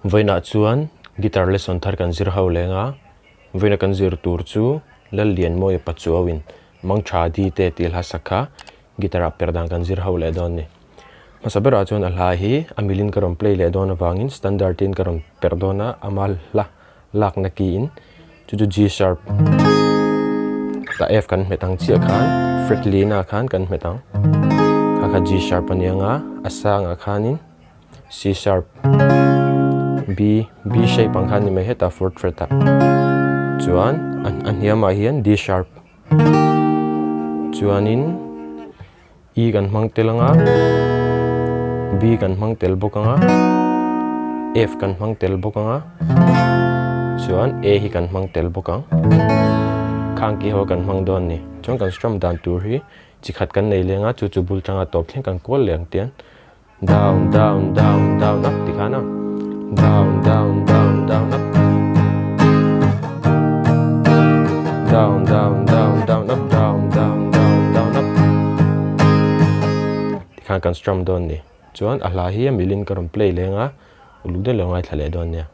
Vawiinah chuan guitar lesson thar kan zir ho leng a, vawiina kan zir tur chu Lallianmawia Pachuauin Mangtha Di te tih hla sak kha guitar ah per dan kan zir ho leh dawn a ni. Hmasa berah chuan a hla hi a milin ka rawn play leh dawn avangin standard in ka rawn perh dawn a, ama hla lakna kiin chu chu G sharp tah F kan hmet ang chiah khan fret lina khan kan hmet ang kha kha G sharp a ni ang a, a sangah khanin C sharp B B shape ang khan ni mai hetah fourth fret ah chuan a hniamah hian D sharp chuanin. E kan hmang tel anga, B kan hmang tel bawk anga, F kan hmang tel bawk anga, chuan A hi kan hmang tel bawk ang. Khang ki ho kan hmang dawn ni. Chuan kan strum dan tur hi chi khat kan nei leng a, chu chu bul tanga tawp thleng kan kual leh ang tian down down down down up ti khan a down down down down up down down down down up down down down down up ti khan kan strum dawn ni chuan a hla hi a milin ka rawn play leng a uluk deuh lo ngaithla leh dawn nia.